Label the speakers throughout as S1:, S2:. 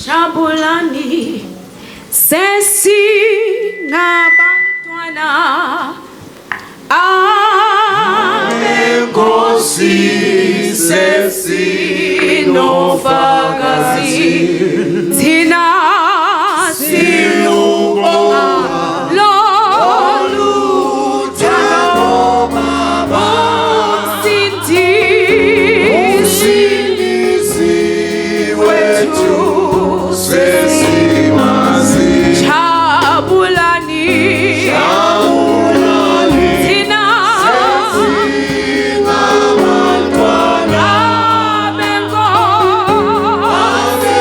S1: Jabulani sesingabantwana
S2: Abenkosi
S1: sesinofakazi thina silubonga lolu thando umsindisi
S2: Umsindisi
S1: wethu
S2: sesimazi
S1: jabulani thina
S2: singabantwana
S1: abenkosi.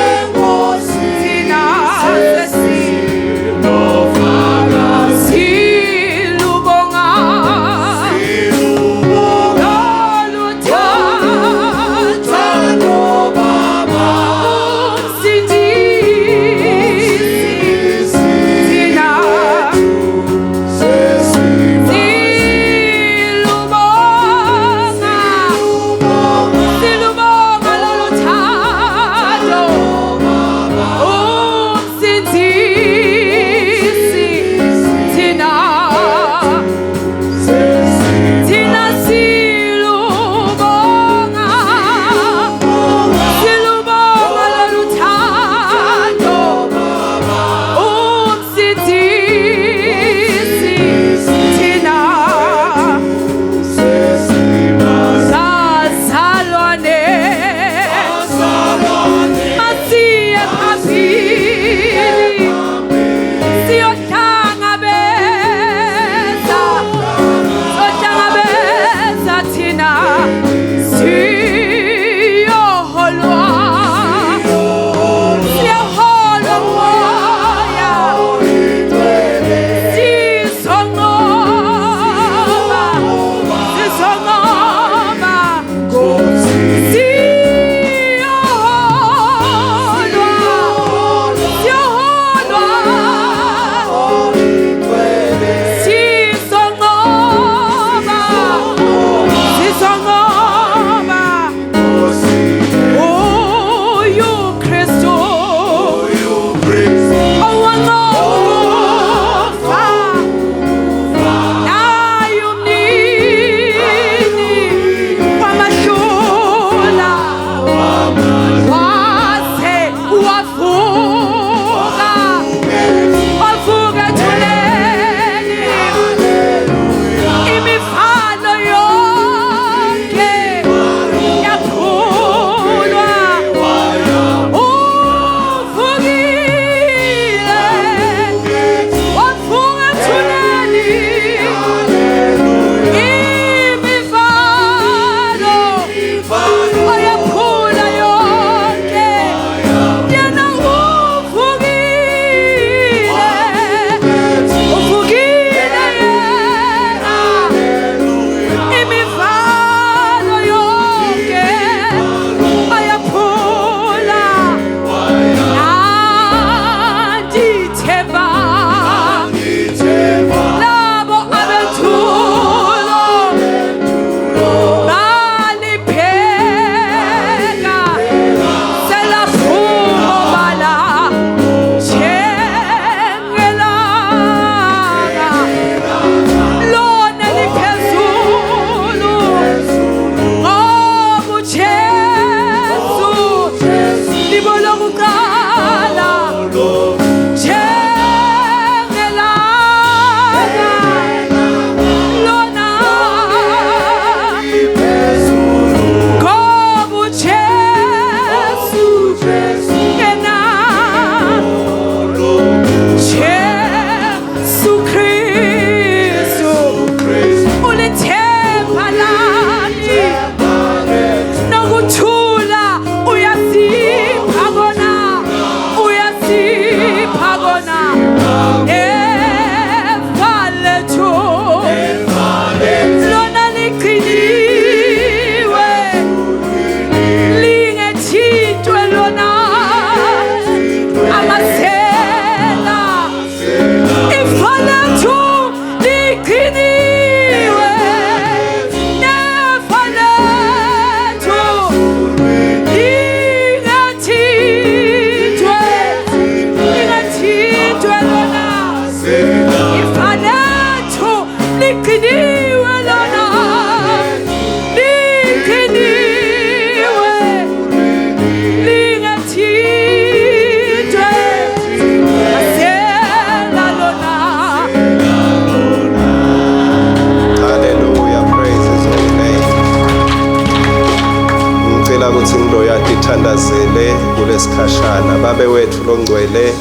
S2: Kulesikhashana babe wethu longcwele,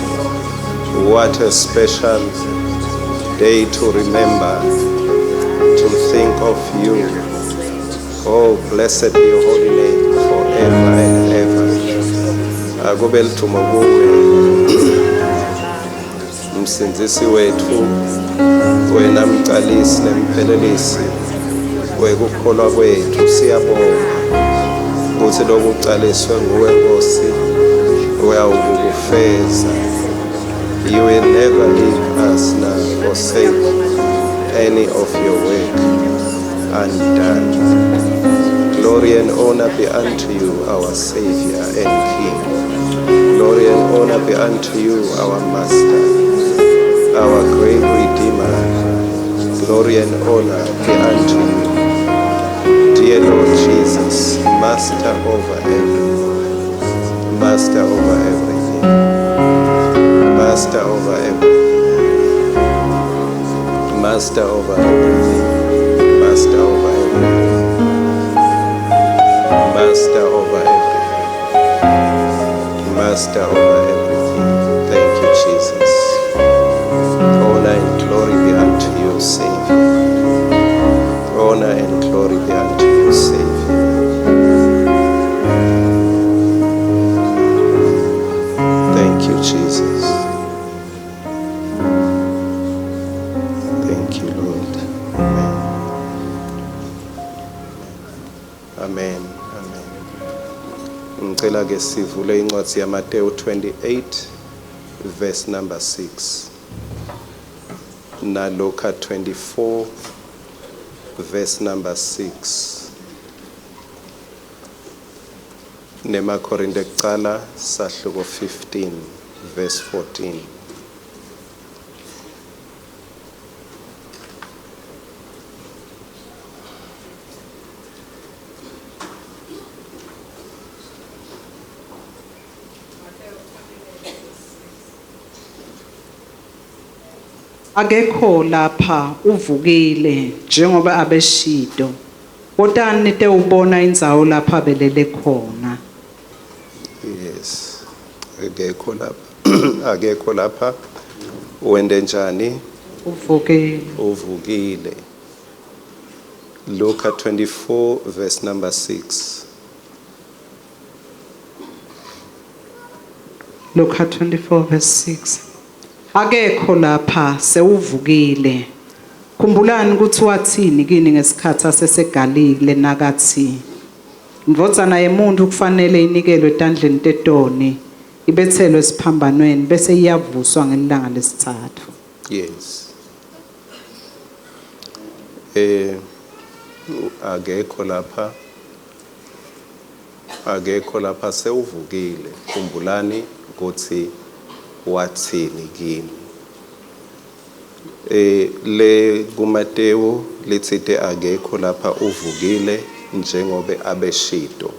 S2: what a special day to remember, to think of you. Oh, blessed be your holy name forever and ever. Akube ludumo kuwe, Msindzisi wethu, wena mcalisi nemphelelisi wekukholwa kwethu. Siyabonga kutsi lokucaliswe nguwe, Nkosi, uyawukufeza. You will never leave us nor forsake any of your work undone. Glory and honor be unto you, our Savior and King. Glory and honor be unto you, our Master, our great Redeemer. Glory and honor be unto you, dear Lord Jesus, Master over everything, Master over everything, Master over everything, Master over everything, Master over everything, Master over everything, Master over everything. Thank you, Jesus. Honor and glory be unto you, Savior. Honor and glory be unto you, Savior. Thank you, Jesus. Thank you, Lord. Amen. Amen. Amen. Ngicela ke sivule incwadi yaMateyu 28 verse number 6 na Luka 24 verse number 6 nemaKorinte kucala sahluko 15 verse 14.
S3: Akekho lapha, uvukile njengoba abeshito. Wotani nitewubona indzawo lapha belele khona.
S2: Yes, akekho lapha, akekho lapha. Wende njani?
S3: Uvukile.
S2: Uvukile. Luka 24 verse number 6.
S3: Luka 24 verse 6. Akekho lapha, sewuvukile. Khumbulani ukuthi wathini kini ngesikhathi aseseGalile nakathi: Indvodzana yemuntu kufanele inikelwe etandleni tetoni, ibethelwe esiphambanweni bese iyavuswa ngelanga lesithathu.
S2: Yes, akekho lapha, akekho lapha, sewuvukile. Khumbulani ukuthi wathini kini. Le kuMateyu litsite akekho lapha, uvukile njengobe abeshito.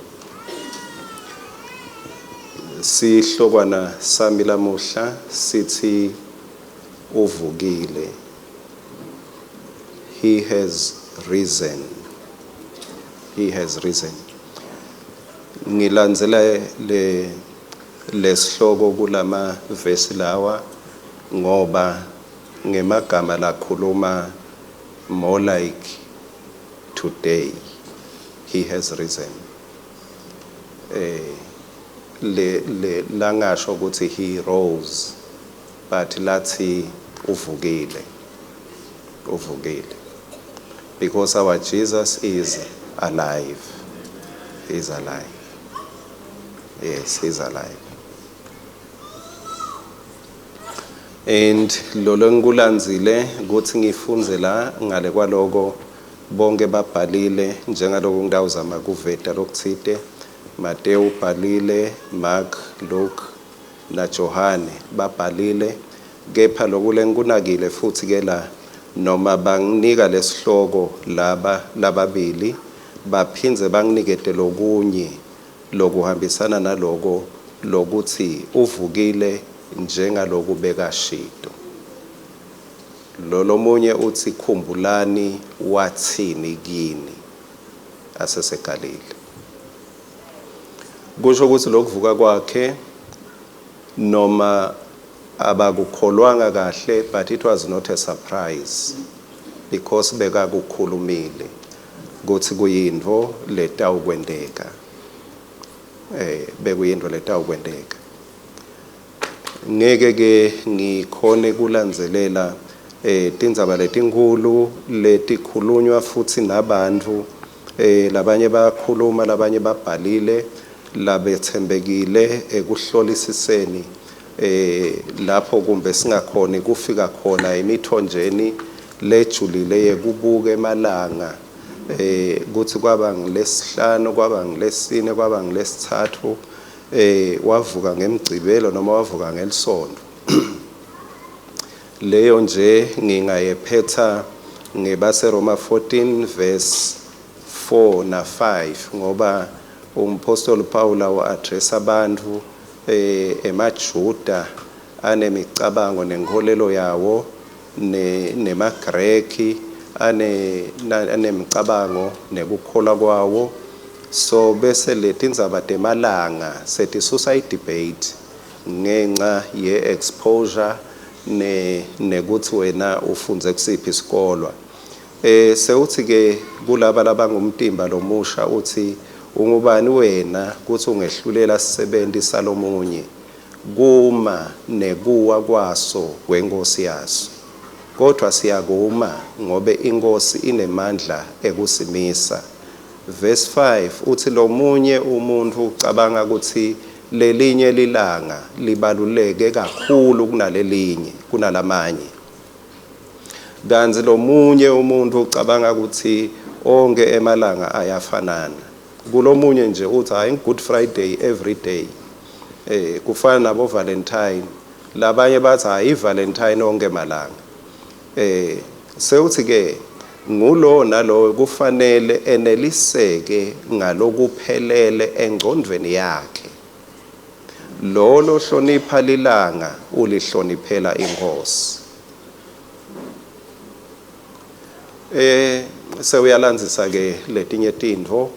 S2: Sihlokwana sami lamuhla sithi uvukile. He has risen, he has risen. Ngilandzela le lesihloko kulama verse lawa ngoba ngemagama lakhuluma more like today. He has risen. Le langasho ukuthi he rose, but lathi uvukile, uvukile, because our Jesus is alive. He is alive. Yes, he is alive. And lolo ngikulandzile ukuthi ngifunze la. Ngale kwaloko bonke babhalile njengaloko ngitawuzama kuveta lokutsite. Mateyu ubhalile, Mark, Luke na Johane babhalile, kepha loku lengikunakile futhi ke la, noma banginika lesihloko laba lababili, baphindze banginikete lokunye lokuhambisana naloko lokuthi uvukile njengaloku bekashito. Lo lomunye uthi khumbulani wathini kini aseseGalile. Kusho ukuthi lokuvuka kwakhe Noma abakukholwanga kahle, but it was not a surprise because bekakukhulumile kutsi kuyintfo letawukwenteka. Bekuyintfo letawukwenteka. Ngeke ke ngikhone kulandzelela tindzaba letinkhulu letikhulunywa futsi nabantfu, labanye bayakhuluma, labanye babhalile, labetsembekile ekuhlolisiseni lapho kumbe singakhoni kufika khona emithonjeni lejulile yekubuka emalanga, kutsi kwaba ngilesihlanu, kwaba ngilesine, kwaba ngilesithathu, wavuka ngemgcibelo noma wavuka ngelisonto. Leyo nje ngingayephetha ngebaseRoma 14 verse 4 na 5, ngoba umpostoli Paula wa-addressa abantu, emaJuda anemicabango nenkholelo yawo, nemaGreki anemicabango nekukholwa kwawo. So bese letindzaba temalanga setisusa i-debate ngenxa ye-exposure nekuthi wena ufundze kusiphi isikolwa. Sewuthi ke kulaba labangumtimba lomusha, uthi ungubani wena kuthi ungehlulela sisebenti salomunye? Kuma nekuwa kwaso kwenkosi yaso, kodwa siyakuma ngobe inkosi inemandla ekusimisa. Verse 5 uthi lomunye umuntu ucabanga ukuthi lelinye lilanga libaluleke kakhulu kunalelinye, kunalamanye, kantsi lomunye umuntu ucabanga ukuthi onke emalanga ayafanana. Kulomunye nje uthi hayi, Good Friday every day, kufana nabo Valentine. Labanye bathi hayi, Valentine onke malanga. Sewuthi ke ngulo nalo kufanele eneliseke ngalokuphelele engcondvweni yakhe. Lo lohlonipha lilanga ulihloniphela inkosi. Sewuyalandzisa ke letinye tintfo,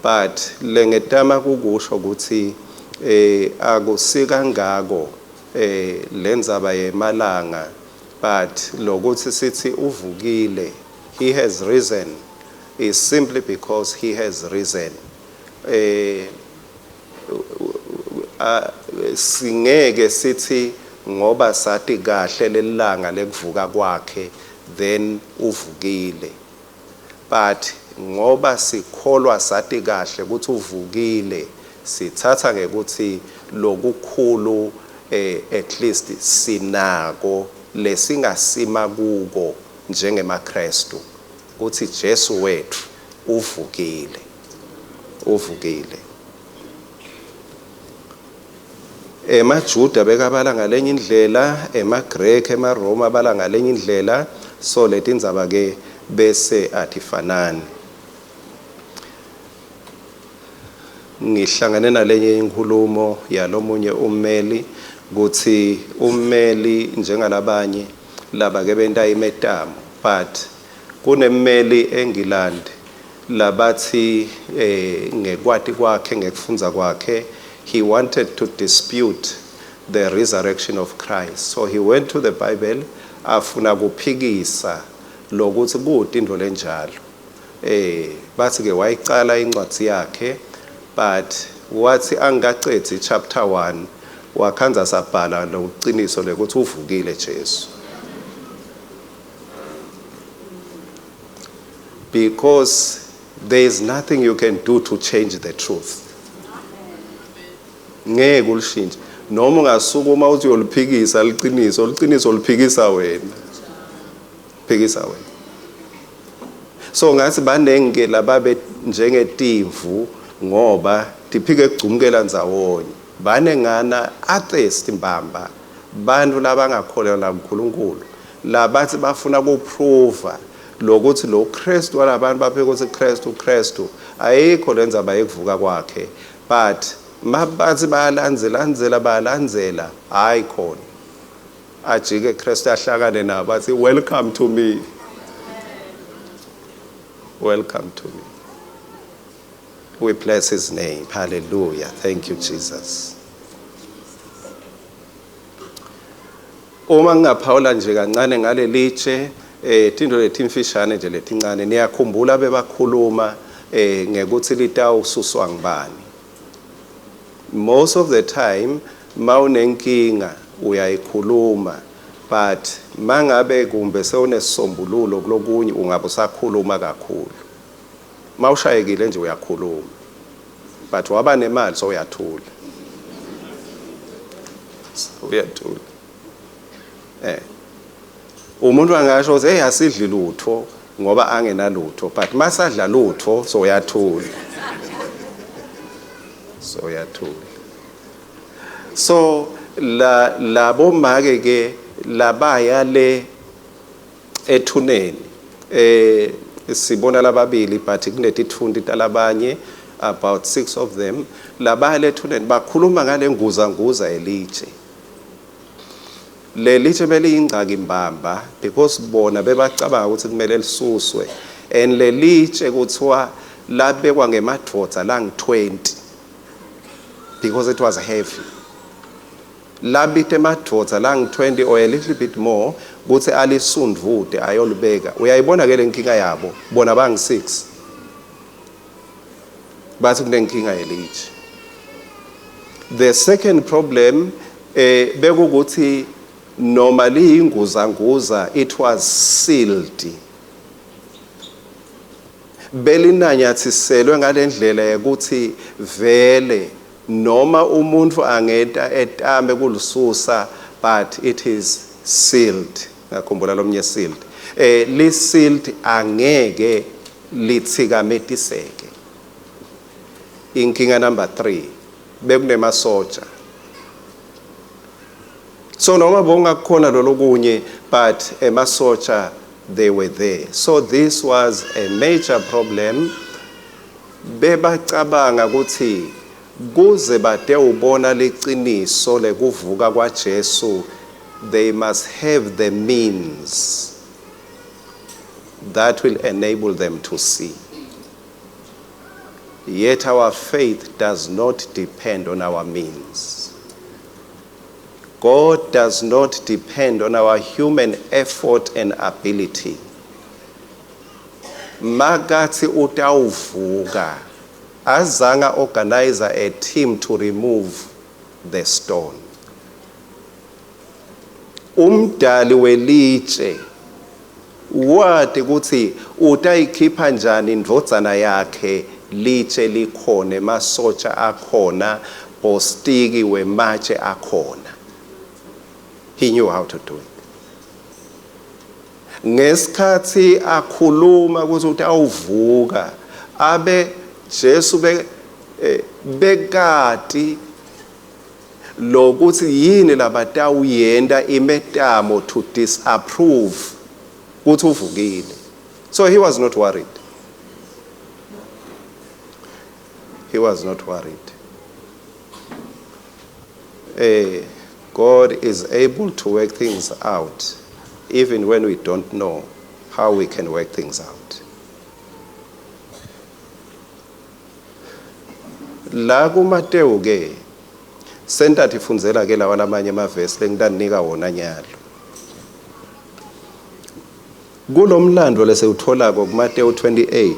S2: but lengetama kukusho ukuthi akusikangako lendzaba yemalanga, but lokuthi sithi uvukile, he has risen, is simply because he has risen. Singeke sithi ngoba sati kahle lelanga lekuvuka kwakhe then uvukile, but ngoba sikholwa sati kahle ukuthi uvukile, sithatha ngekuthi lokukhulu, at least sinako lesingasima kuko njengemaKristu kuthi Jesu wethu uvukile, uvukile. EmaJuda bekabala ngalenye indlela, emaGrek, emaRoma abala ngalenye indlela, so letindzaba ke bese atifanani. Ngihlangane nalenye inkhulumo yalomunye ummeli kuthi ummeli njengalabanye laba ke benta imetamo, but kunemmeli eNgilandi labathi ngekwati kwakhe, ngekufundza kwakhe, he wanted to dispute the resurrection of Christ. So he went to the Bible afuna kuphikisa lokuthi kutintfo lenjalo. Bathi ke wayicala incwadi yakhe, but wathi angikacedzi chapter 1 wakhandza sabhala lokuciniso lekuthi uvukile Jesu, because there is nothing you can do to change the truth. Ngeke ulishintshe noma ungasukuma uthi uyoliphikisa liqiniso, liqiniso liphikisa wena, phikisa wena. So ngathi banengi ke lababe njengetimvu ngoba tiphike kugcumkela ndzawonye. Banengana atheist mbamba, bantu labangakholelwa kuNkulunkulu, labathi bafuna kuprova lokuthi lo Kristu walabantu baphika ukuthi Kristu, Kristu ayikho lendzaba yekuvuka kwakhe, but mabathi bayalandzela landzela bayalandzela, hayi khona ajike Kristu ahlakane nabo athi welcome to me, welcome to me. We bless his name. Hallelujah. Thank you, Jesus. Uma ngingaphawula nje kancane ngalelitshe, tinto letimfishane nje letincane, niyakhumbula bebakhuluma ngekuthi litawususwa ngibani. Most of the time mawunenkinga uyayikhuluma, but mangabe kumbe sewunesisombululo kulokunye ungabe usakhuluma kakhulu. Mawushayekile nje uyakhuluma, but waba nemali so uyathula. Uyathula. Umuntu angasho ukuthi hey asidli lutho ngoba angenalutho, but masadla lutho so uyathula. So uyathula. So la labo make ke labaya le ethuneni, sibona lababili but kunetitfunti talabanye, about 6 of them, labaya le ethuneni bakhuluma ngale nguza nguza elitshe. Lelitshe beliyingxaki mbamba because bona bebacabanga ukuthi kumele lisuswe, and lelitshe kuthiwa labekwa ngemadvodza lang 20 because it was heavy. Labite emadvodza lang 20 or a little bit more kuthi alisundvude ayolibeka. Uyayibona ke lenkinga yabo, bona bang 6 bathi kunenkinga yelitshe. The second problem bekukuthi noma liyinguzanguza, it was sealed, belinanyathiselwe ngalendlela yokuthi vele noma umuntu angenta etame kulisusa, but it is sealed. Ngakhumbula lomnye sealed, li sealed, angeke lithikametiseke. Inkinga number 3, bekunemasoja. So noma bongakukhona lolokunye, but emasoja, they were there. So this was a major problem. Bebacabanga ukuthi kuze bade ubona liciniso lekuvuka kwaJesu, they must have the means that will enable them to see. Yet our faith does not depend on our means. God does not depend on our human effort and ability. Magathi utawuvuka, azanga organize a team to remove the stone. Umdali welitshe wati ukuthi utayikhipha njani indvodzana yakhe, litshe likhona, emasotsha akhona, bostiki wematshe akhona. He knew how to do it. Ngesikhathi akhuluma ukuthi utawuvuka, abe Jesu bekati lokuthi yini labatawuyenta imetamo to disapprove ukuthi uvukile. So he was not worried. He was not worried. God is able to work things out even when we don't know how we can work things out. La kuMatewu ke sentathi fundzela ke lawa lamanye amavesi lengitanika wona nyalo. Kulomlando lesewutholako kuMatewu 28,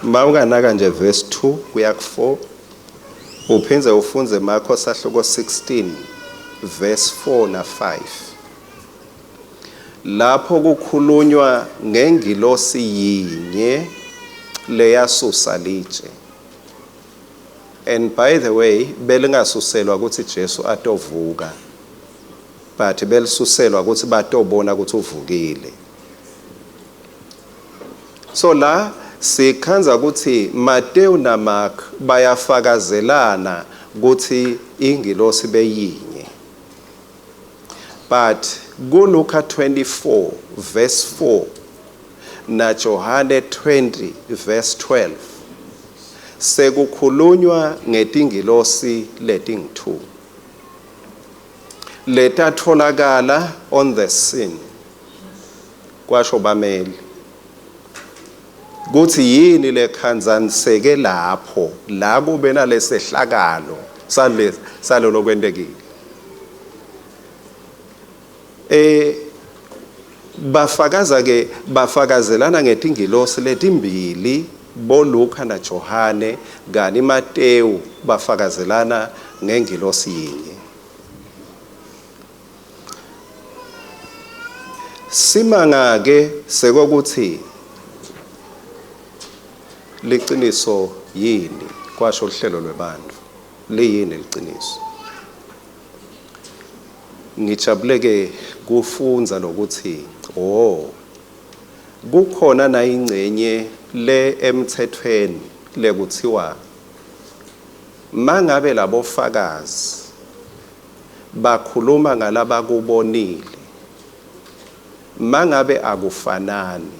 S2: mawunganaka nje verse 2 kuya ku 4, uphindze ufundze Marko sahluko 16 verse 4 na 5, lapho kukhulunywa ngengilosi yinye leyasusa litshe. And by the way, belingasuselwa ukuthi Jesu atovuka, but belisuselwa ukuthi batobona ukuthi uvukile. So la sikhandza ukuthi Matthew na Mark bayafakazelana ukuthi ingilosi beyinye, but kuLuka 24 verse 4 na Johane 20 verse 12 sekukhulunywa ngetingilosi letingu-2 letatholakala on the scene. Kwasho bameli kuthi yini lekhanzaniseke lapho la kube nalesehlakalo sale salolo kwentekile. Bafakaza ke, bafakazelana ngetingilosi letimbili, boLuka naJohane, kani Mateyu bafakazelana ngengilosi yinye. Simanga ke sekokuthi liciniso yini, kwasho uhlelo lwebantu, liyini liciniso. Ngijabuleke kufundza lokuthi oh, kukhona nayingcenye le emthethweni lekuthiwa mangabe labofakazi bakhuluma ngalabakubonile, mangabe akufanani,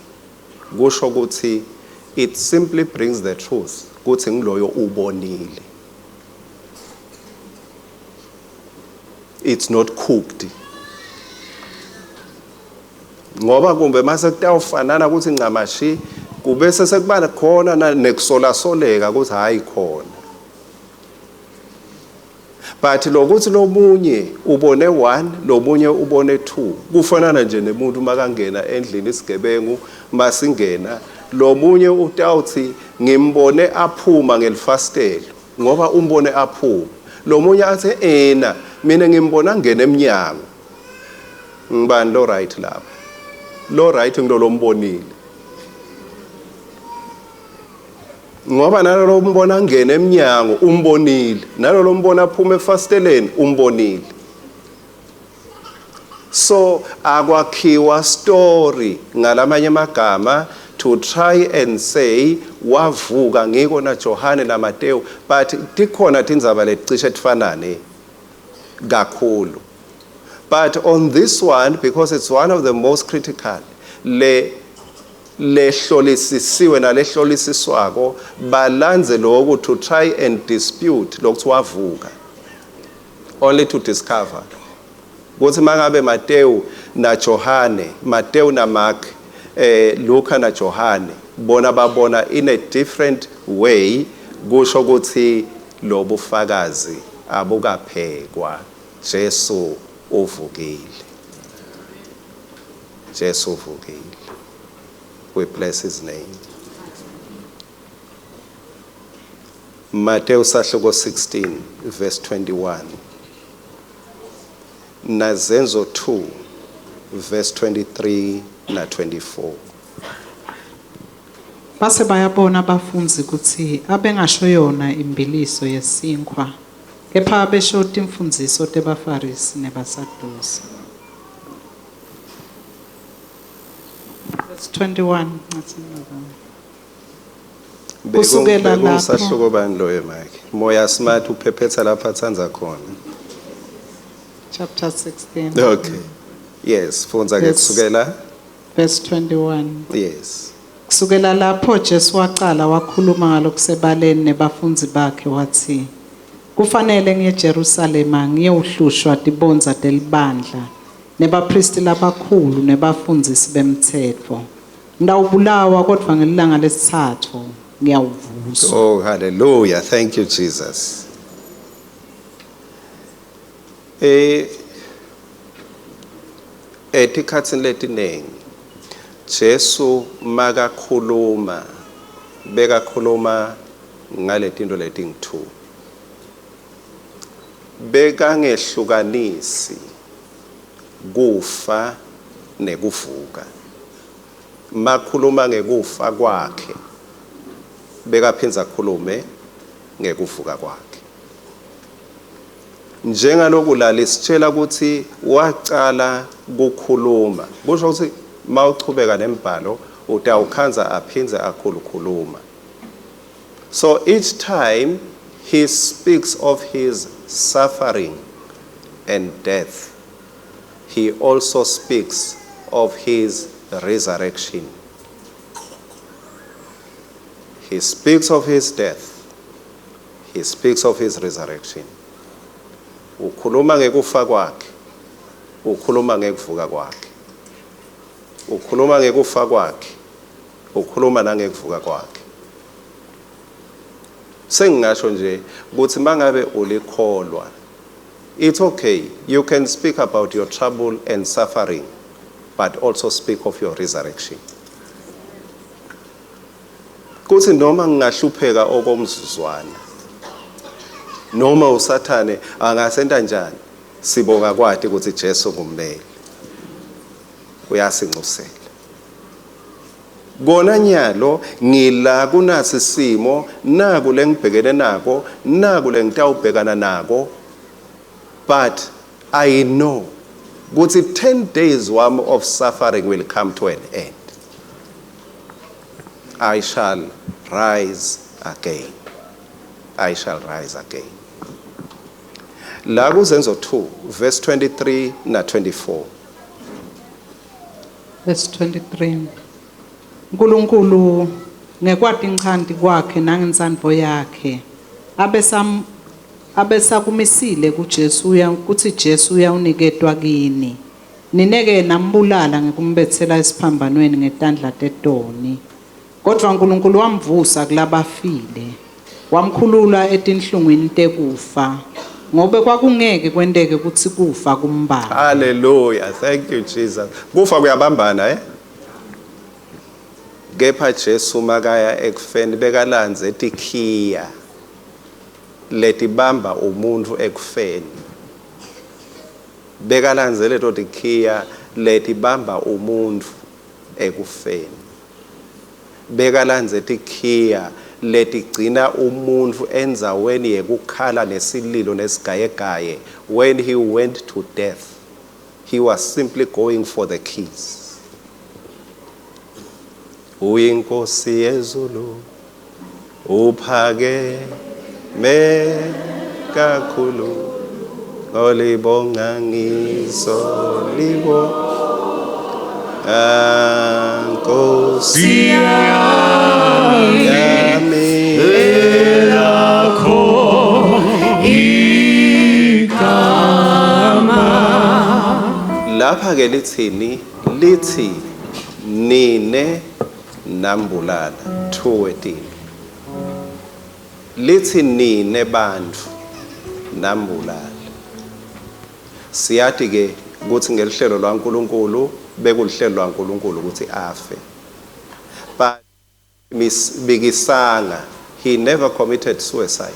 S2: kusho ukuthi it simply brings the truth kuthi ngiloyo ubonile. It's not cooked, ngoba kumbe mase kutawufanana ukuthi ncamashi, kubese sekuba khona nekusolasoleka ukuthi hayi khona. But lokuthi lomunye ubone 1, lomunye ubone 2, kufanana nje nemuntu makangena endlini isigebengu masingena, lomunye utawuthi ngimbone aphuma ngelifastelo ngoba umbone aphuma, lomunye athi ena mina ngimbona ngena eminyango. Ngibani lo right lapha? Lo right ngilo lombonile, ngoba nalolo umbona ngena eminyango umbonile, nalolo umbona aphuma efasteleni umbonile. So akwakhiwa story ngalamanye amagama to try and say wavuka ngiko na Johane na Matthew, but tikhona tindzaba leticishe tifanane kakhulu. But on this one, because it's one of the most critical, le lehlolisisiwe nalehlolisiswako, balandze lokhu to try and dispute lokuthi wavuka, only to discover kuthi mangabe Matthew na Johane, Matthew na Mark, Luka na Johane, bona babona in a different way, kusho ukuthi lobufakazi abukaphekwa. Jesu uvukile, Jesu uvukile. We bless his name. Matthew sahluko 16 verse 21, naZenzo 2 verse 23 na 24.
S3: Base bayabona abafundzi kutsi abengasho yona imbiliso yesinkhwa, kepha abesho timfundziso tebaFarisi nebaSadusi. Verse 21 ngathi ngiyabona. Kusukela lapho-
S2: Bekusahluko bani loyo, Mike? Moya smart uphephetha lapha atsandza khona.
S3: Chapter 16.
S2: Okay. Yes, fundza ke.
S3: Yes.
S2: Kusukela
S3: Verse 21.
S2: Yes.
S3: Kusukela lapho Jesu waqala wakhuluma ngalokusebaleni nebafundzi bakhe wathi, "Kufanele ngiye eJerusalema ngiyewuhlushwa tibondza telibandla nebaphristi labakhulu nebafundzisi bemtsetfo. Ngitawubulawa, kodvwa ngelilanga lesitsatfu ngiyawuvuswa."
S2: Oh, hallelujah. Thank you, Jesus. Etikhatsini letinengi Jesu makakhuluma bekakhuluma ngaletinto letingu-2, bekangehlukanisi kufa nekuvuka. Makhuluma ngekufa kwakhe, bekaphinza akhulume ngekuvuka kwakhe. Njengaloku la lisitshela ukuthi wacala kukhuluma, kusho ukuthi mawuchubeka nembhalo utawukhandza aphindze akhulukhuluma. So each time he speaks of his suffering and death, he also speaks of his resurrection. He speaks of his death, he speaks of his resurrection. Ukhuluma ngekufa kwakhe, ukhuluma ngekuvuka kwakhe. Ukhuluma ngekufa kwakhe, ukhuluma nangekuvuka kwakhe. Sengingasho nje ukuthi mangabe ulikholwa, It's okay. You can speak about your trouble and suffering, but also speak of your resurrection. Kuthi noma ngingahlupheka okomzuzwana, noma uSathane angasenta njani, sibonga kwati ukuthi Jesu ngummeli. Uyasinxusela. Kona nyalo ngila kunasi simo, naku lengibhekene nako, naku lengitawubhekana nako, but I know ukuthi 10 days wami of suffering will come to an end. I shall rise again. I shall rise again. La kuZenzo 2 verse 23 na 24.
S3: Verse 23. uNkulunkulu ngekwati inchanti kwakhe nangentsandvo yakhe abesam abesakumisile kuJesu uya kuthi Jesu uyawuniketwa kini. Nineke nambulala ngekumbetsela esiphambanweni ngetandla tetoni. Kodwa uNkulunkulu wamvusa kulabafile. Wamkhulula etinhlungwini tekufa. Ngobe kwakungeke kwenteke kutsi kufa kumbambe.
S2: Hallelujah. Thank you, Jesus. Kufa kuyabambana, eh? Kepha Jesu makaya ekufeni bekalandze tikhiya letibamba umuntu ekufeni. Bekalandze leto tikhiya letibamba umuntu ekufeni. Bekalandze tikhiya letigcina umuntu endzaweni yekukhala nesililo nesigayegaye. When he went to death, he was simply going for the keys. Uyinkosi yezulu, uphakeme kakhulu, ngolibonga ngizolibonga, Nkosi yami.
S1: Elakho igama.
S2: Lapha ke lithini? Lithi nine nambulala 2:13. Lithi nine bantfu nambulala. Siyati ke ukuthi ngelihlelo lwaNkulunkulu bekulihlelo lwaNkulunkulu ukuthi afe. But misibikisanga, he never committed suicide.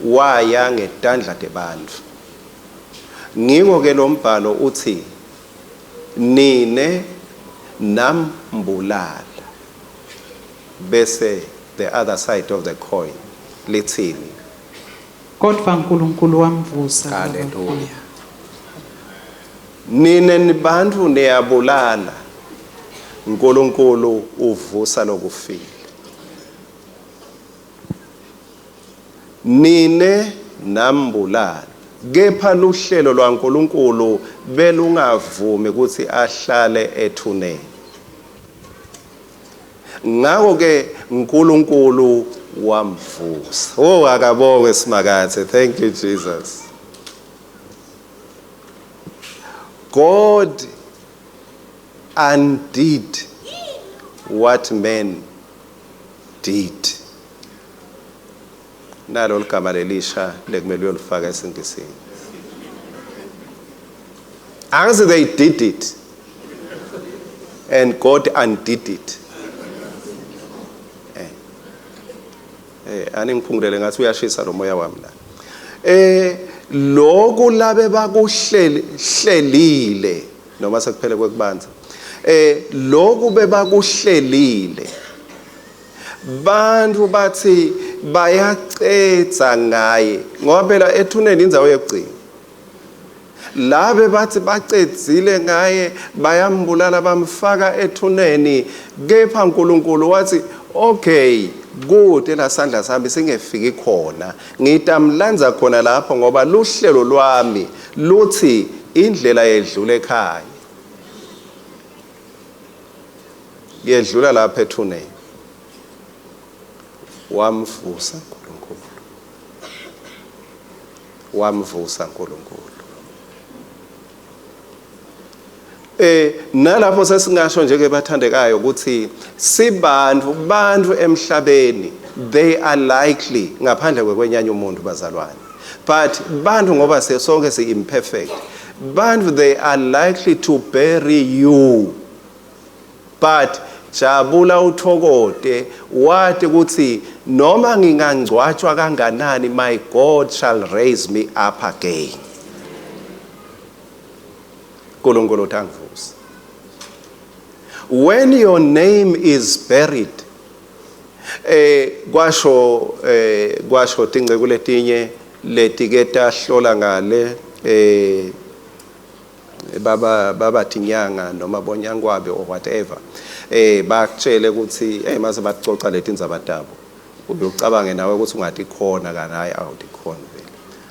S2: Waya ngetandla tebantfu. Ngiko ke lo mbhalo uthi nine nambulala. Bese the other side of the coin lithini?
S3: Kodwa uNkulunkulu wamvusa.
S2: Hallelujah. Nine nibantu niyabulala. uNkulunkulu uvusa lokufile. Nine nambulala. Kepha luhlelo lwaNkulunkulu belungavumi ukuthi ahlale ethuneni. Ngakho ke uNkulunkulu wamvusa. Oh, akabongwe Simakadze. Thank you, Jesus. God undid what men did. Nalo ligama lelisha lekumele uyolifaka esiNgisini. Angithi they did it and God undid it. Aningiphungulele ngathi uyashisa lo moya wami la. Lokhu labe bakuhlelile noma sekuphele kwekubanza. Lokhu bebakuhlelile. Bantu bathi bayacetha ngaye ngoba phela ethuneni indzawo yokugcina. Labe bathi bacedzile ngaye bayambulala bamfaka ethuneni, kepha uNkulunkulu wathi okay, kude la sandla sami singefiki khona, ngitamlanza khona lapho ngoba luhlelo lwami luthi indlela yedlula ekhaya, yedlula lapha ethuneni. Wamvusa uNkulunkulu, wamvusa uNkulunkulu. Nalapho sesingasho nje ke bathandekayo ukuthi sibantu bantu emhlabeni, they are likely ngaphandle kwekwenyanya umuntu bazalwane. But bantu ngoba sonke si-imperfect, bantu they are likely to bury you. But jabula uthokote wathi ukuthi noma ngingangcwatshwa kanganani, my God shall raise me up again. uNkulunkulu utangivusa. When your name is buried, kwasho tinceku letinye letike tahlola ngale baba thinyanga noma bonyangwabe or whatever, bakutshele ukuthi mase bacoca letindzaba tabo, uyocabange nawe ukuthi ungathi khona kana hayi awuthi khona vele.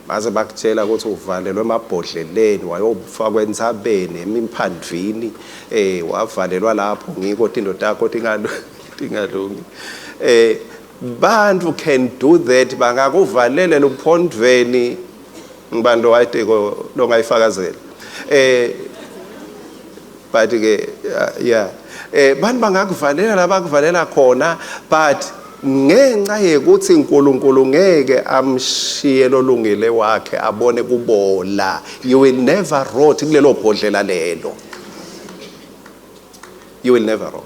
S2: Mase bakutshela ukuthi uvalelwe emabhodleleni, wayofakwa entsabeni emimphandvini, wavalelwa lapho, ngiko tinto takho tingalungi. Bantu can do that, bangakuvalela luphondveni ngibantu wayitiko longayifakazela. But ke yeah, bantu bangakuvalela la bakuvalela khona, but ngenxa yekuthi uNkulunkulu ngeke amshiye lolungile wakhe abone kubola, you will never rot kulelo bhodlela lelo. You will never rot.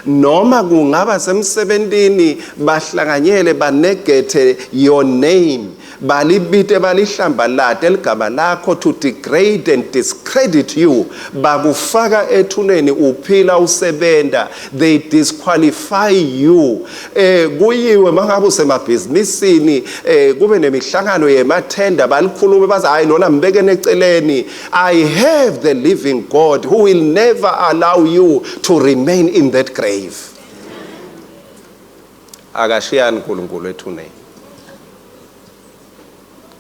S2: Noma kungaba semsebentini bahlanganyele banegethe your name, balibite balihlambalate ligama lakho to degrade and discredit you, bakufaka ethuneni uphila usebenta, they disqualify you. Kuyiwe mangabe usemabhizinisini, kube nemihlangano yemathenda, balikhulume bathi hayi lona mbekene eceleni. I have the living God who will never allow you to remain in that grave. Akashiyani uNkulunkulu ethuneni,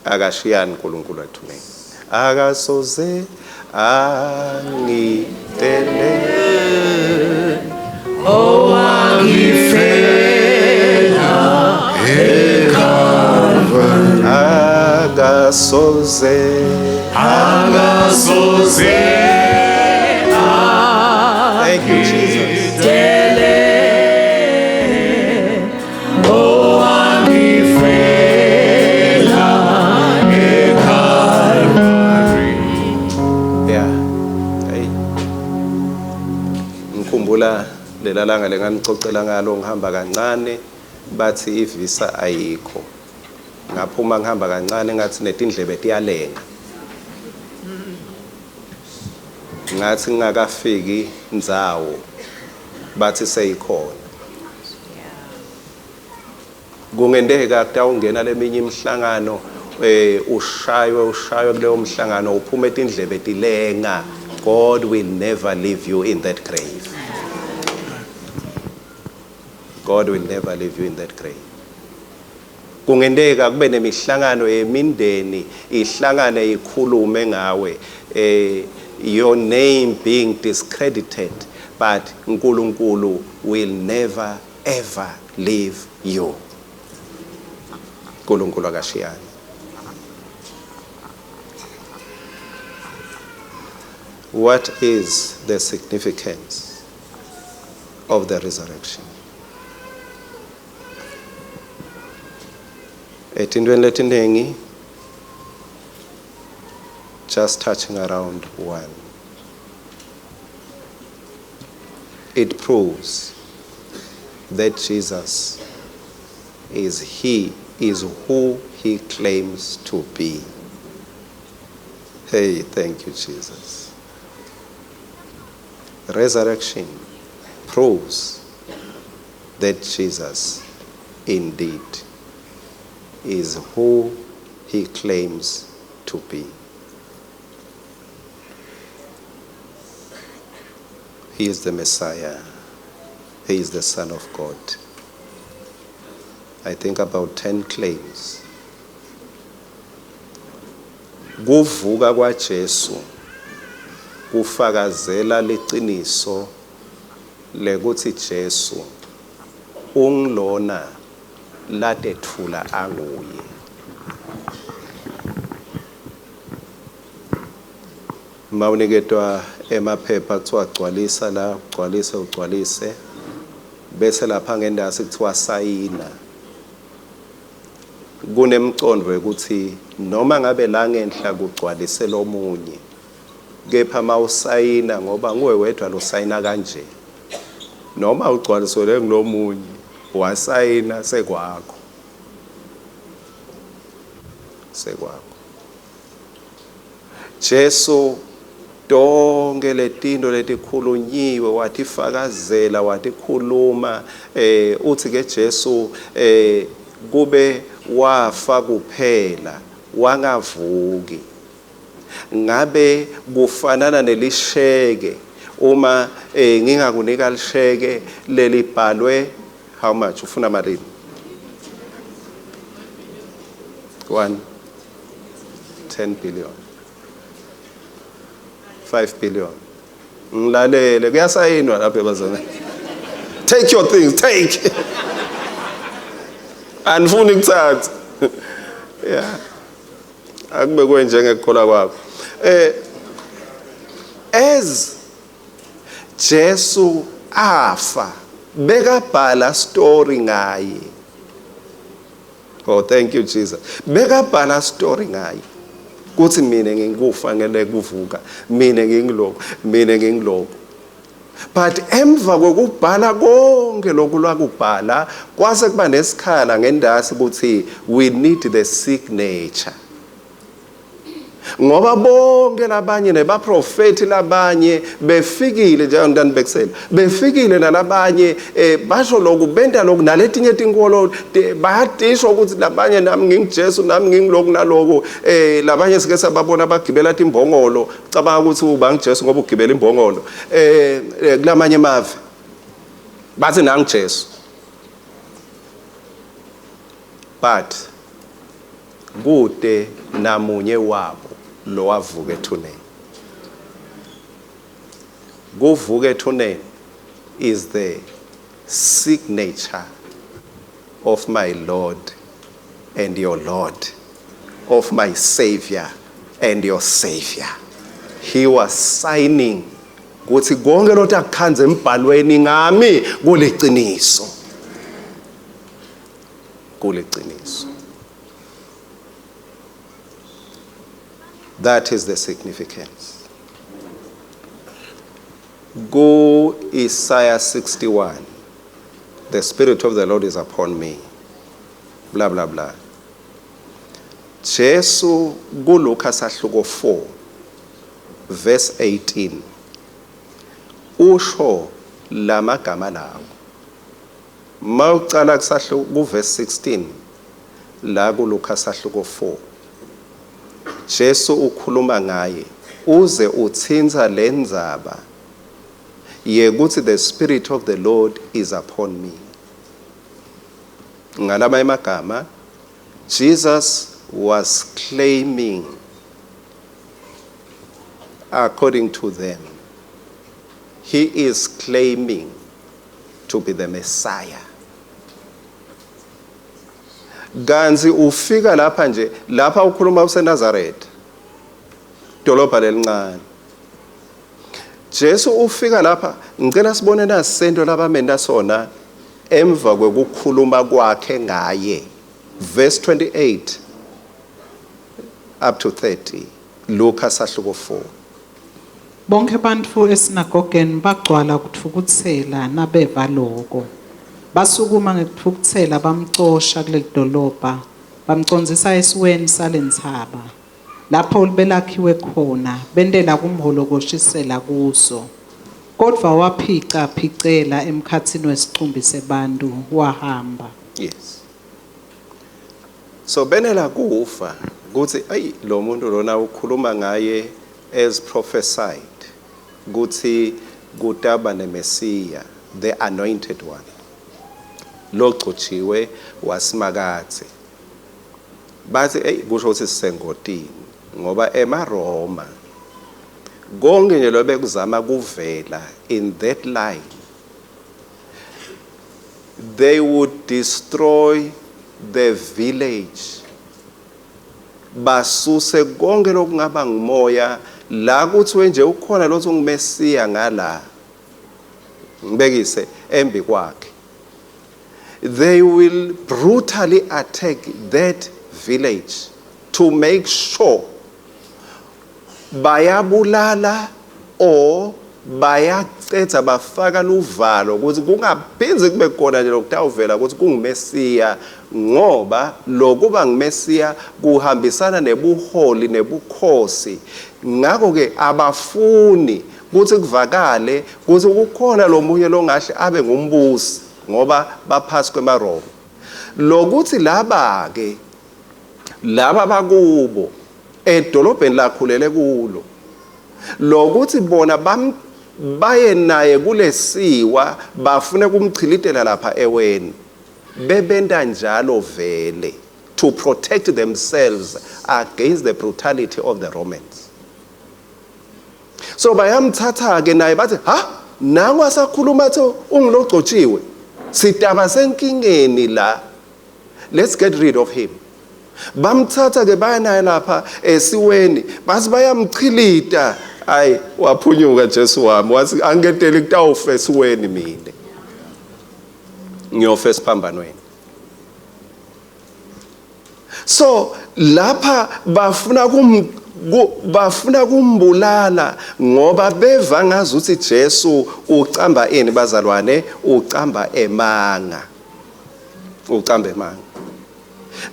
S2: akashiyani uNkulunkulu ethuneni, akasoze angidele.
S1: Owangifela eCalvary.
S2: Akasoze
S1: akasoze.
S2: Thank you, Jesus.
S1: Dele owangifela eCalvary.
S2: Yeah, hey, ngikhumbula lela langa lenganicocela ngalo, ngihamba kancane, bathi ivisa ayikho, ngaphuma ngihamba kancane, ngathi netindlebe tiyalenga, ngathi ngingakafiki ndzawo bathi seyikhona. Kungenteka kutawungena leminye imihlangano, ushaywe kuleyo mhlangano, uphume tindlebe tilenga. God will never leave you in that grave. God will never leave you in that grave. Kungenteka kube nemihlangano yemindeni, ihlangane ikhulume ngawe, your name being discredited, but uNkulunkulu will never ever leave you. uNkulunkulu akashiyani. What is the significance of the resurrection? Etintweni letinengi, just touching around one. It proves that Jesus is he is who he claims to be. Hey, thank you, Jesus. Resurrection proves that Jesus indeed is who he claims to be. He is the Messiah. He is the Son of God. I think about 10 claims. Kuvuka kwaJesu kufakazela liciniso lekuthi Jesu ungilona latethula anguye. Mawuniketwa emaphepha kuthiwa gcwalisa la, ugcwalise, ugcwalise, bese lapha ngendasi kuthiwa sayina. Kunemcondvo wekuthi noma ngabe la ngenhla kugcwalise lomunye, kepha mawusayina ngoba nguwe wedwa losayina kanje, noma ugcwaliselwe ngulomunye wasayina sekwakho, sekwakho. Jesu tonke letinto letikhulunyiwe watifakazela, watikhuluma. Uthi ke Jesu kube wafa kuphela wangavuki, ngabe kufanana nelisheke. Uma ngingakunika lisheke lelibhalwe how much, ufuna malini? 1 10 billion, 5 billion. Ngilalele, kuyasayinwa lapha ebazalwane. Take your things, take. Anifuni kuthatha. Yeah, akube kwenjengekukholwa kwakho. As Jesu afa, bekabhala story ngaye. Oh, thank you, Jesus. Bekabhala story ngaye kuthi mina ngikufa ngele kuvuka, mina ngingiloko, mina ngingiloko. But emva kokubhala konke lokhu lwakubhala, kwase kuba nesikhala ngendasi ukuthi we need the signature, ngoba bonke labanye nebaprofeti labanye befikile, njengontani befikile nalabanye basho lokhu, benta lokhu, naletinye tinkolo bayatisho ukuthi labanye nami nginguJesu, nami ngingilokhu naloku. Labanye sike sababona bagibela timbongolo, cabanga ukuthi uba ngiJesu ngoba ugibela imbongolo. Kulamanye emave bathi nangiJesu, but kude namunye wabo lowavuka ethuneni. Kuvuka ethuneni is the signature of my Lord and your Lord, of my Savior and your Savior. He was signing kuthi konke lokho akukhanze embhalweni ngami kuliciniso, kuliciniso. That is the significance. Go Isaiah 61. "The Spirit of the Lord is upon me." Blah, blah, blah. Jesu kuLuka sahluko 4 verse 18 usho lamagama lawo. Mawucala kusahluko ku verse 16 la kuLuka sahluko 4, Jesu ukhuluma ngaye uze uthinta lendzaba yekuthi "The Spirit of the Lord is upon me." Ngalama emagama, Jesus was claiming, according to them he is claiming to be the Messiah. Kanti ufika lapha nje, lapha ukhuluma useNazaretha, dolobha lelincane. Jesu ufika lapha, ngicela sibone nasento labamenda sona emva kwekukhuluma kwakhe ngaye. Verse 28 up to 30, Luka sahluko 4.
S3: Bonke bantfu esinagogeni bagcwala kutfukutsela nabeva loko. Basukuma ngekutfukutsela bamcosha kuleli dolobha, bamcondzisa esiweni salentsaba, lapho belakhiwe khona, bentela kumholokoshisela kuso. Kodvwa waphica phicela emkhatsini wesicumbi sebantu wahamba.
S2: Yes, so benela kufa kuthi ayi lo muntu lona ukhuluma ngaye as prophesied kuthi kutaba neMesiya, the anointed one, logcotshiwe wasimakathe. Bathi ey, kusho ukuthi sisengotini ngoba emaRoma konke nje lobe kuzama kuvela in that line, they would destroy the village, basuse konke lokungaba ngumoya la kuthiwe nje ukhona lothi unguMesiya ngala ngibekise embi kwakhe. They will brutally attack that village to make sure bayabulala or bayacetha bafaka luvalo ukuthi kungaphindzi kube khona nje lokutawuvela ukuthi kunguMesiya, ngoba lokuba nguMesiya kuhambisana nebuholi nebukhosi. Ngakho-ke abafuni ukuthi kuvakale ukuthi kukhona lo munye longahle abe ngumbusi, ngoba baphasi kwemaRoma. Lokuthi laba-ke laba bakubo edolobheni lakhulele kulo, lokuthi bona bam baye naye kulesiwa bafune kumchilitela lapha eweni, bebenta njalo vele to protect themselves against the brutality of the Romans. So bayamthatha ke naye, bathi ha, nangu asakhuluma athi ungilogcotshiwe, sidaba senkingeni la, let's get rid of him. Bamthatha ke baya naye lapha esiweni, bathi bayamchilita. Ayi, waphunyuka Jesu wami, wathi angiketeli kutawufa esiweni, mina ngiyofa esiphambanweni. So lapha bafuna kumbulala ngoba beva ngazuthi Jesu ucamba ini, bazalwane? Ucamba emanga, ucamba emanga.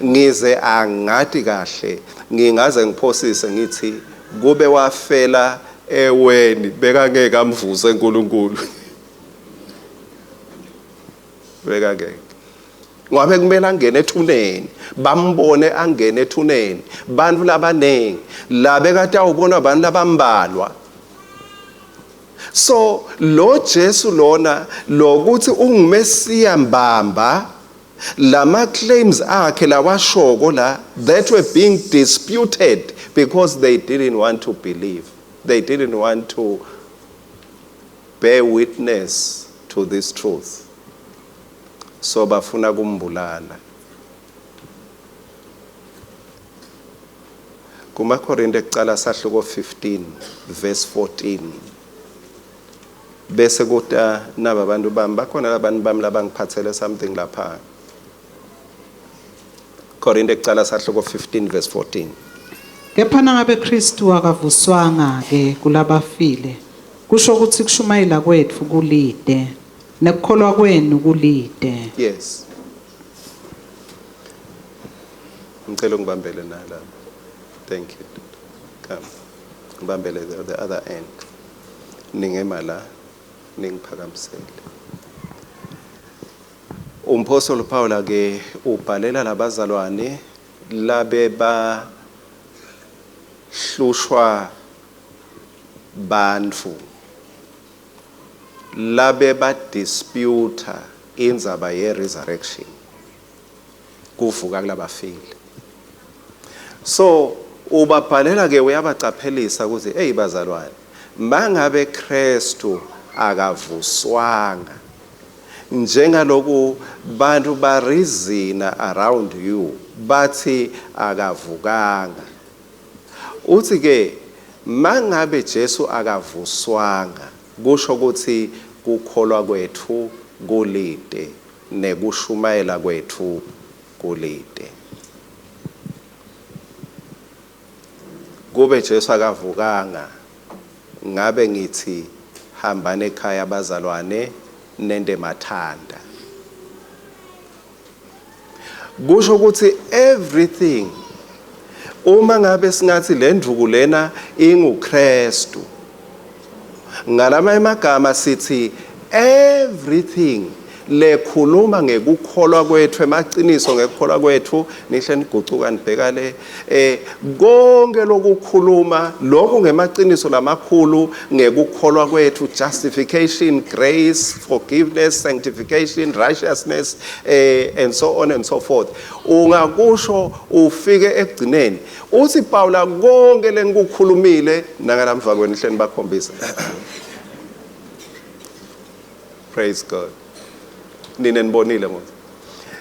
S2: Ngize angati kahle, ngingaze ngiphosise ngithi kube wafela eweni bekangeke amvuse uNkulunkulu, bekangeke, ngoba kumele angene ethuneni, bambone angene ethuneni bantu labaningi la bekade awubona abantu labambalwa. So lo Jesu lona lokuthi unguMesiya mbamba, lama claims akhe lawashoko la that were being disputed because they didn't want to believe, they didn't want to bear witness to this truth, so bafuna kumbulala. KumaKorinte kucala sahluko 15 verse 14, bese kuta naba abantu bami bakhona, labantu bami labangiphathele something lapha. Korinte kucala sahluko 15 verse 14.
S3: Kepha nangabe Kristu akavuswanga ke kulabafile, kusho ukuthi kushumayela kwetfu kulite, nekukholwa kwenu kulite.
S2: Yes, ngicela ungibambele nala. Thank you. Come, ngibambele the other end. Ningema la, ningiphakamisele. Umpostoli Paul ke ubhalela labazalwane labe bahlushwa bantfu labe badisputa indzaba ye-resurrection, kuvuka kulabafile. So ubabhalela ke, uyabacaphelisa ukuthi, hey bazalwane, mangabe Kristu akavuswanga njengaloku bantu bareasona around you bathi akavukanga, uthi ke mangabe Jesu akavuswanga, kusho ukuthi kukholwa kwethu kulite nekushumayela kwethu kulite. Kube Jesu akavukanga, ngabe ngithi hambani ekhaya bazalwane, nente mathanda. Kusho ukuthi everything, uma ngabe singathi le nduku lena inguKristu, ngalama emagama sithi everything lekhuluma ngekukholwa kwethu, emaciniso ngekukholwa kwethu, nihle nigucuka nibheka le, konke lokukhuluma lokhu ngemaciniso lamakhulu ngekukholwa kwethu, justification, grace, forgiveness, sanctification, righteousness, and so on and so forth, ungakusho ufike ekugcineni uthi Paula konke lenikukhulumile nangalamva kwenu hleni bakhombisa. Praise God. Nina nibonile mos.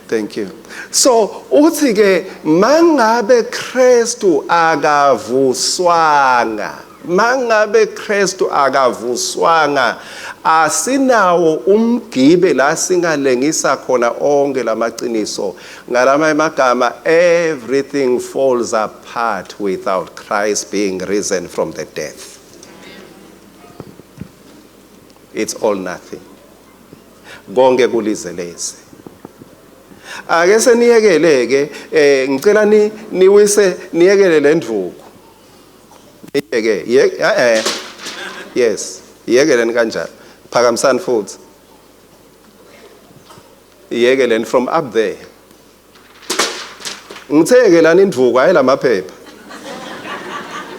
S2: Thank you. So uthi ke mangabe Kristu akavuswanga. Mangabe Kristu akavuswanga, asinawo umgibe la singalengisa khona onke lamaqiniso. Ngalama emagama, everything falls apart without Christ being risen from the death. It's all nothing. Konke kulizeleze. Ake seniyekele ke, ngicela ni niwise niyekele lendvuku. Niyeke, yes, yekeleni kanjalo. Phakamisani futhi. Yekeleni from up there. Ngithe indvuku hayi lamaphepha.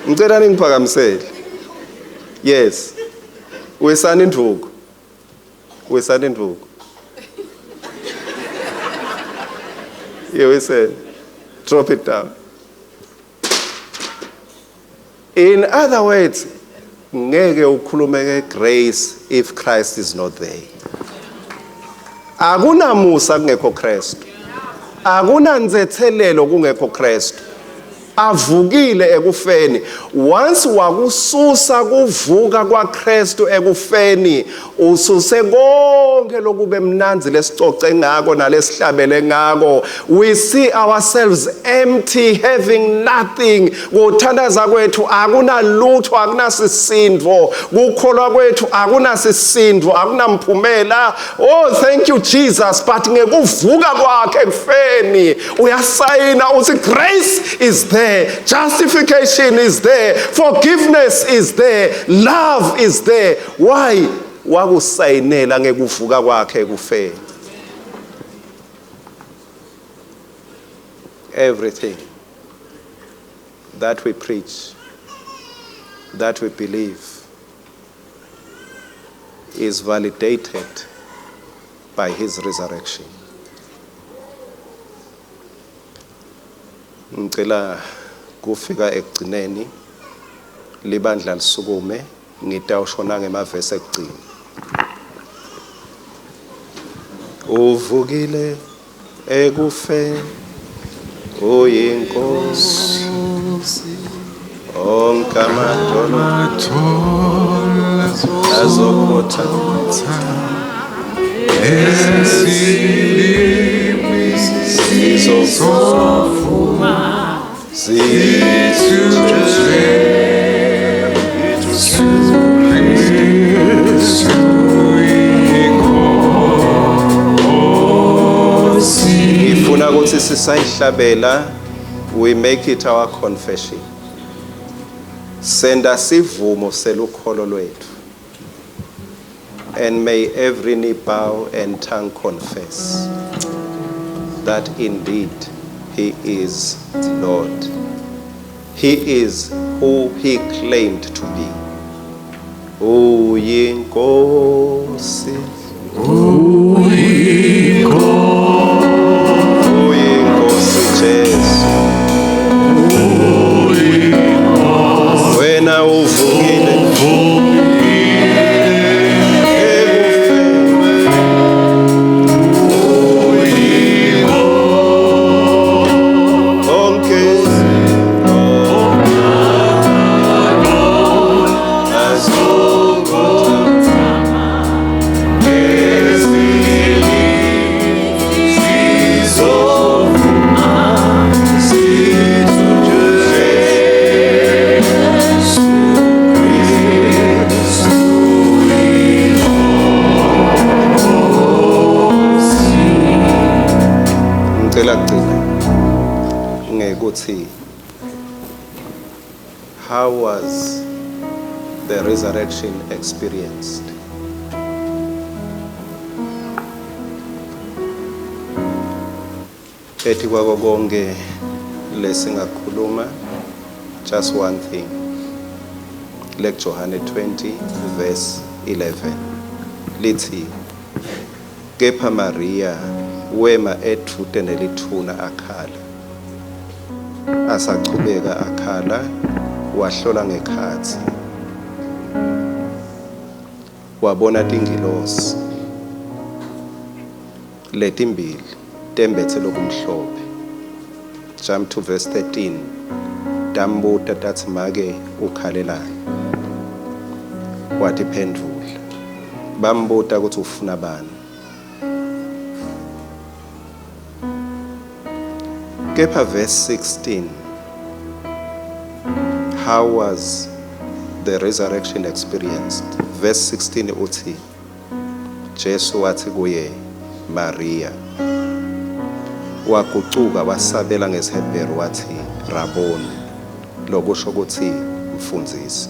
S2: Ngicela ningiphakamisele. Yes. Wisani indvuku. Wisani indvuku. Yewiseni. Drop it down. In other words, ngeke ukhulume ngegrace if Christ is not there. Akunamusa kungekho Kristu. Akunanzethelelo kungekho Kristu. Avukile ekufeni. Once wakususa kuvuka kwaKristu ekufeni, ususe konke lokube mnandzi lesicoce ngako nalesihlabele ngako. We see ourselves empty, having nothing. Kuthandaza kwethu akunalutho, akunasisindvo. Kukholwa kwethu akunasisindvo, akunamphumela. Oh, thank you Jesus. But ngekuvuka kwakhe ekufeni, uyasayina uthi grace is there, justification is there, forgiveness is there, love is there. Why? Wakusayinela ngekuvuka kwakhe ekufeni. Everything that we preach, that we believe, is validated by his resurrection. Ngicela kufika ekugcineni, libandla lisukume, ngitawushona ngemavesi ekugcina. Uvukile ekufeni, uyinkosi, onke amadolo azokhotha, sizovuma
S1: Jesu Kristu inkosi.
S2: Ngifuna ukuthi sisayihlabela, we make it our confession. Senda sivumo selukholo lwethu. And may every knee bow and tongue confess that indeed he is Lord. He is who he claimed to be. Uyinkosi. Uyinkosi Jesu. Wena uvukile ekufeni. Onke Ngicela kugcina ngekuthi, how was the resurrection experienced? Ethi kwako konke lesingakhuluma, just one thing. Lek Johane 20 verse 11 lithi, kepha Maria wema edvute nelithuna akhala. Asachubeka akhala, wahlola ngekhatsi, wabona tingilosi letimbili tembetse lokumhlophe. Jump to verse 13. Tambuta tatsi, make, ukhalelani? Watiphendvula. Bambuta ukuthi ufuna bani. Kepha verse 16, how was the resurrection experienced? Verse 16 uthi, Jesu wathi kuye, Maria. Wagucuka wasabela ngesiHebheru wathi, Raboni, lokusho ukuthi mfundisi.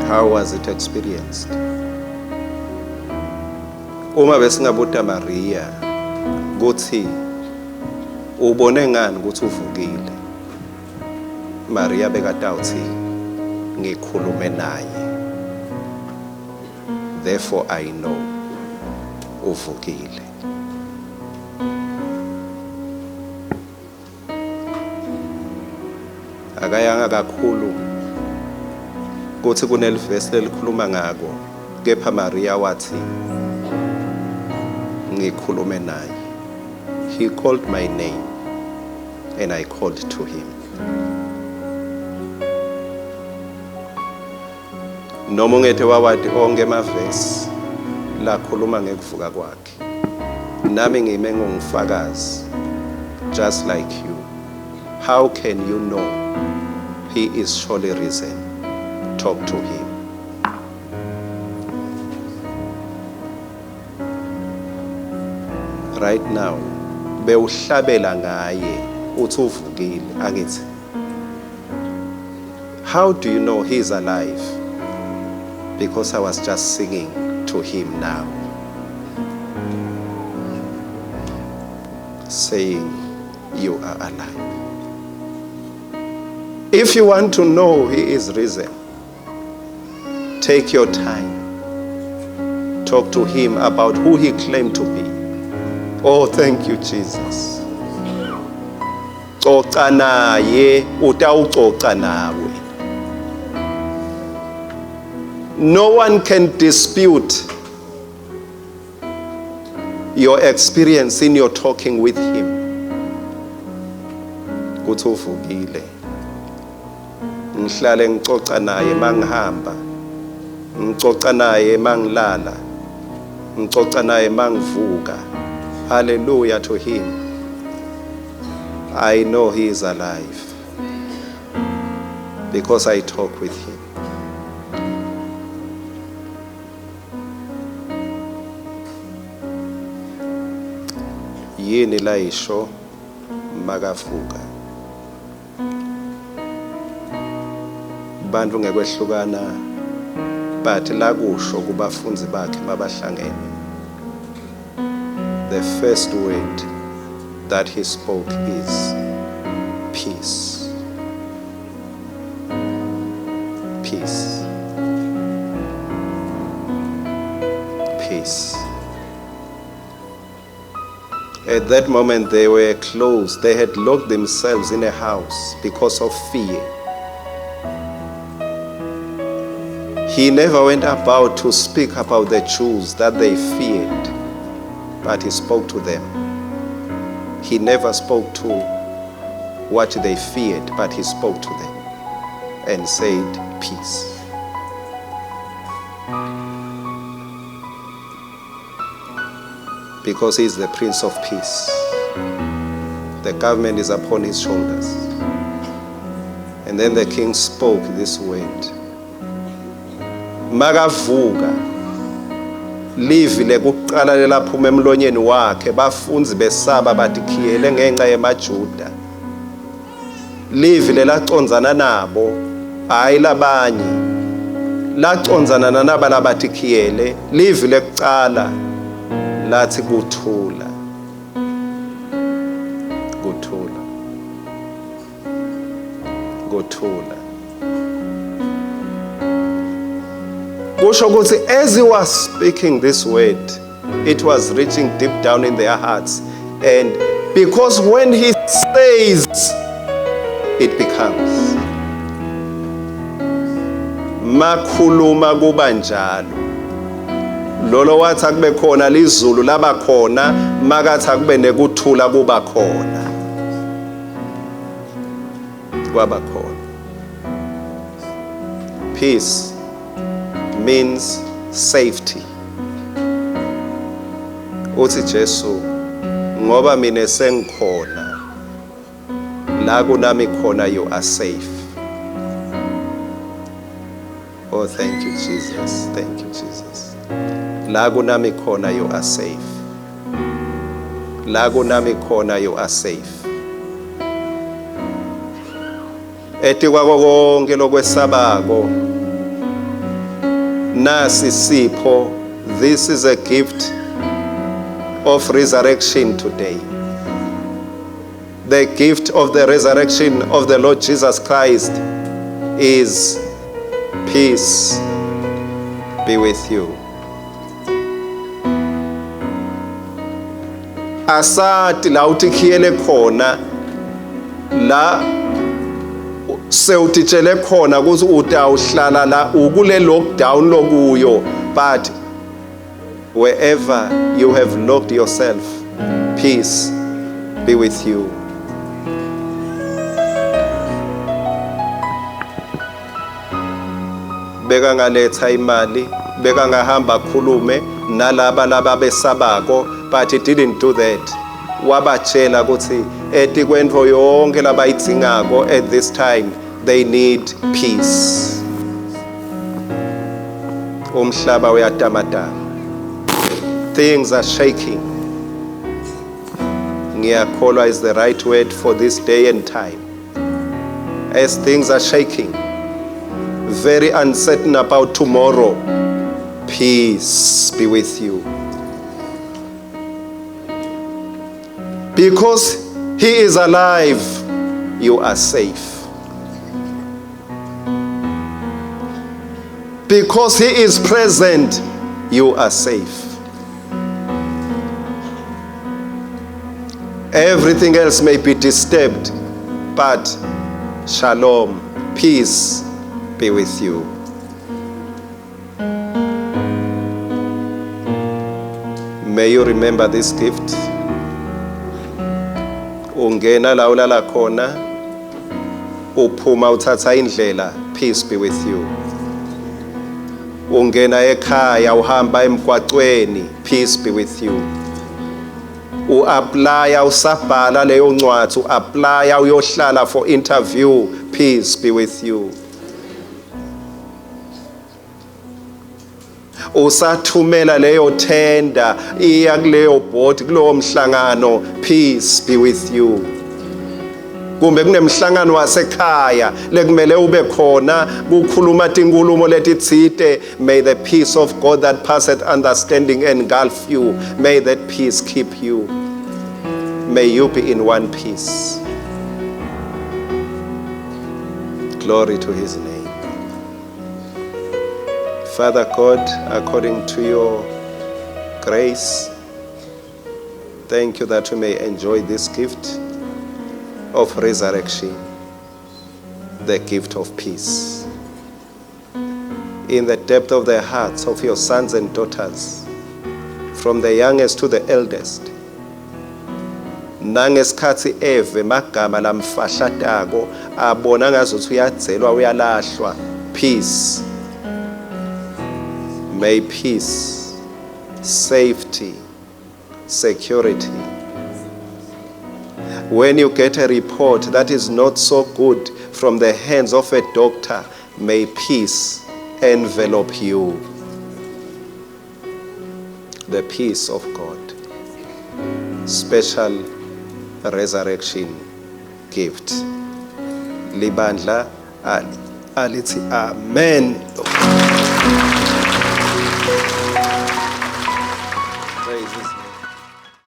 S2: How was it experienced? Uma besingabuta Maria kuthi ubone ngani ukuthi uvukile, Maria bekatawuthi ngikhulume naye. Therefore I know uvukile. Akayanga kakhulu kuthi kunelivesi lelikhuluma ngako, kepha Maria wathi ngikhulume naye. He called my name and I called to him. Noma ungethe wawati onke emavesi lakhuluma ngekuvuka kwakhe, nami ngime ngungufakazi just like you. How can you know he is surely risen? Talk to him. Right now bewuhlabela ngaye uthi uvukile, angithi? How do you know he is alive? Because I was just singing to him now, saying you are alive. If you want to know he is risen, take your time. Talk to him about who he claimed to be. Oh, thank you, Jesus. Coca naye, utawucoca nawe. No one can dispute your experience in your talking with him. Kuthi uvukile. Ngihlale ngicoca naye mangihamba. Ngicoca naye mangilala. Ngicoca naye mangivuka. Hallelujah to him. I know he is alive because I talk with him. Yini layisho makavuka? Bantu ngekwehlukana, but lakusho kubafunzi bakhe mabahlangene. The first word that he spoke is peace. Peace. Peace. At that moment they were closed. They had locked themselves in a house because of fear. He never went about to speak about the Jews that they feared, but he spoke to them. He never spoke to what they feared, but he spoke to them and said, peace. Because he is the Prince of Peace. The government is upon his shoulders. And then the king spoke this word. Makavuka, livi lekuqala lelaphuma emlonyeni wakhe, bafundzi besaba batikhiyele ngenxa yemaJuda. Livi lelacondzana nabo, hayi labanye, lacondzana nanaba labatikhiyele. Livi lekucala lathi kuthula, kuthula, kuthula. Kusho ukuthi as he was speaking this word, it was reaching deep down in their hearts. And because when he says, it becomes. Makhuluma kuba njalo. Lolo wathi akube khona lizulu laba khona, makathi akube nekuthula kuba khona. Kwaba khona. Peace means safety. Uthi Jesu ngoba mina sengikhona la kunami khona you are safe. Oh thank you Jesus. Thank you Jesus. La kunami khona you are safe. La kunami khona you are safe. Etikwako konke lokwesabako nasi sipho this is a gift of resurrection today. The gift of the resurrection of the Lord Jesus Christ is peace be with you. Asati la utikhiyele khona la sewutitshele khona ukuthi utawuhlala la ukule lockdown lokuyo but wherever you have locked yourself peace be with you. Bekangaletha imali bekangahamba akhulume nalaba laba besabako but he didn't do that. Wabatshela ukuthi etikwentfo yonke labayidzingako at this time they need peace. Umhlaba uyatamatama. Things are shaking. Ngiyakholwa is the right word for this day and time. As things are shaking, very uncertain about tomorrow, peace be with you. Because he is alive, you are safe. Because he is present, you are safe. Everything else may be disturbed, but shalom, peace be with you. May you remember this gift. Ungena la ulala khona, uphuma uthatha indlela, peace be with you. Ungena ekhaya uhamba emgwaqweni, peace be with you. U-applya usabhala leyo ncwadi, u-applya uyohlala for interview, peace be with you. Usathumela leyo tender iya kuleyo board kulowo mhlangano, peace be with you. Kumbe kunemhlangano wasekhaya lekumele ube khona kukhuluma tinkulumo letitsite, may the peace of God that passeth understanding engulf you. May that peace keep you. May you be in one peace. Glory to his name. Father God, according to your grace, thank you that we may enjoy this gift of resurrection, the gift of peace. In the depth of the hearts of your sons and daughters, from the youngest to the eldest, nangesikhathi eve magama lamfahlatako abona ngazuthi uyadzelwa uyalahlwa, peace. May peace, safety, security. When you get a report that is not so good from the hands of a doctor, may peace envelop you. The peace of God. Special resurrection gift. Libandla alithi amen.